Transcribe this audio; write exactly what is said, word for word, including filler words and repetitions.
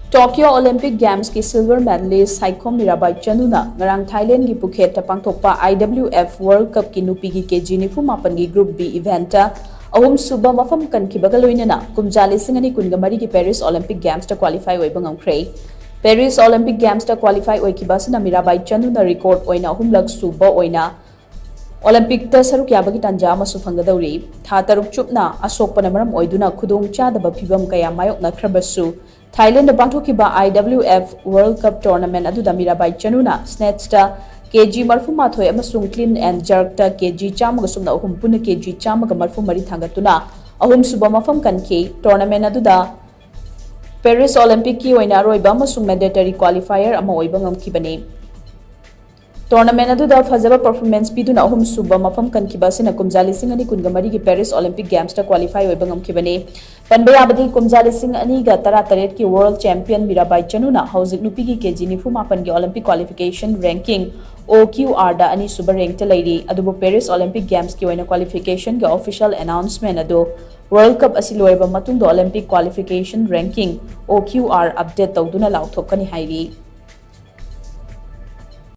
Tokyo Olympic Games ꯀꯤ silver medalist Saikhom Mirabai ꯆꯅꯨꯅ ꯉꯔꯥꯡ ꯊꯥꯏꯂꯦꯟꯒꯤ ꯄꯨꯈꯦꯠꯇ ꯄꯥꯡꯊꯣꯛꯄ I W F World Cup ꯀꯤ ꯅꯨꯄꯤꯒꯤ K G ꯅꯤꯐꯨ ꯃꯥꯄꯟꯒꯤ Group B event ꯑꯍꯨꯝꯁꯨꯕ ꯃꯐꯝ ꯀꯟꯈꯤꯕꯒ ꯂꯣꯏꯅꯅ ꯀꯨꯝꯖꯥ ꯂꯤꯁꯤꯡ ꯑꯅꯤ ꯀꯨꯟꯒ ꯃꯔꯤꯒꯤ Paris Olympic Games ꯇ qualify ꯑꯣꯏꯕ ꯉꯝꯈ꯭ꯔꯦ꯫ Paris Olympic Games ꯇ qualify ꯑꯣꯏꯈꯤꯕ ꯑꯁꯤꯅ ꯃꯤꯔꯥꯕꯥꯏ ꯆꯅꯨꯅ record ꯑꯣꯏꯅ ꯑꯍꯨꯝꯂꯛ ꯁꯨꯕ ꯑꯣꯏꯅ Olympic ꯇ ꯁꯔꯨꯛ ꯌꯥꯕꯒꯤ ꯇꯥꯟꯖꯥ ꯑꯃꯁꯨ ꯐꯪꯒꯗꯧꯔꯤ꯫ ꯊꯥ ꯇꯔꯨꯛ ꯆꯨꯞꯅ ꯑꯁꯣꯛꯄꯅ ꯃꯔꯝ ꯑꯣꯏꯗꯨꯅ ꯈꯨꯗꯣꯡ ꯆꯥꯗꯕ ꯐꯤꯚꯝ ꯀꯌꯥ ꯃꯥꯌꯣꯛꯅꯈ꯭ꯔꯕꯁꯨ, ꯊꯥꯏꯂꯦꯟꯗ ꯄꯥꯡꯊꯣꯛꯈꯤꯕ I W F World Cup tournament ꯑꯗꯨꯗ ꯃꯤꯔꯥꯕꯥꯏ ꯆꯅꯨꯅ snatch ꯇ K G ꯃꯔꯐꯨ ꯃꯥꯊꯣꯏ ꯑꯃꯁꯨꯡ clean and jerk ꯇ K G ꯆꯥꯝꯃꯒ ꯁꯨꯞꯅ ꯑꯍꯨꯝ, ꯄꯨꯟꯅ K G ꯆꯥꯝꯃꯒ ꯃꯔꯐꯨ ꯃꯔꯤ ꯊꯥꯡꯒꯠꯇꯨꯅ ꯑꯍꯨꯝꯁꯨꯕ ꯃꯐꯝ ꯀꯟꯈꯤ꯫ Tournament ꯑꯗꯨꯗ Paris Olympic ꯀꯤ ꯑꯣꯏꯅ ꯑꯔꯣꯏꯕ ꯑꯃꯁꯨꯡ mandatory qualifier ꯑꯃ ꯑꯣꯏꯕ ꯉꯝꯈꯤꯕꯅꯤ꯫ Tournament ꯑꯗꯨꯗ ꯐꯖꯕ performance ꯄꯤꯗꯨꯅ ꯑꯍꯨꯝꯁꯨꯕ ꯃꯐꯝ ꯀꯟꯈꯤꯕ ꯑꯁꯤꯅ ꯀꯨꯝꯖꯥ ꯂꯤꯁꯤꯡ ꯑꯅꯤ ꯀꯨꯟꯒ ꯃꯔꯤꯒꯤ Paris Olympic Games ꯇ qualify ꯑꯣꯏꯕ ꯉꯝꯈꯤꯕꯅꯤ꯫ ꯄꯟꯕ ꯌꯥꯕꯗꯤ, ꯀꯨꯝꯖꯥ ꯂꯤꯁꯤꯡ ꯑꯅꯤꯒ ꯇꯔꯥꯇꯔꯦꯠꯀꯤ world champion ꯃꯤꯔꯥꯕꯥꯏ ꯆꯅꯨꯅ ꯍꯧꯖꯤꯛ ꯅꯨꯄꯤꯒꯤ K G ꯅꯤꯐꯨ ꯃꯥꯄꯟꯒꯤ Olympic qualification ranking O Q R ꯗ ꯑꯅꯤꯁꯨꯕ rank ꯇ ꯂꯩꯔꯤ꯫ ꯑꯗꯨꯕꯨ Paris Olympic Games ꯀꯤ ꯑꯣꯏꯅ qualification ꯒꯤ official announcement ꯑꯗꯨ World Cup ꯑꯁꯤ ꯂꯣꯏꯔꯕ ꯃꯇꯨꯡꯗ Olympic qualification ranking O Q R update ꯇꯧꯗꯨꯅ ꯂꯥꯎꯊꯣꯛꯀꯅꯤ ꯍꯥꯏꯔꯤ꯫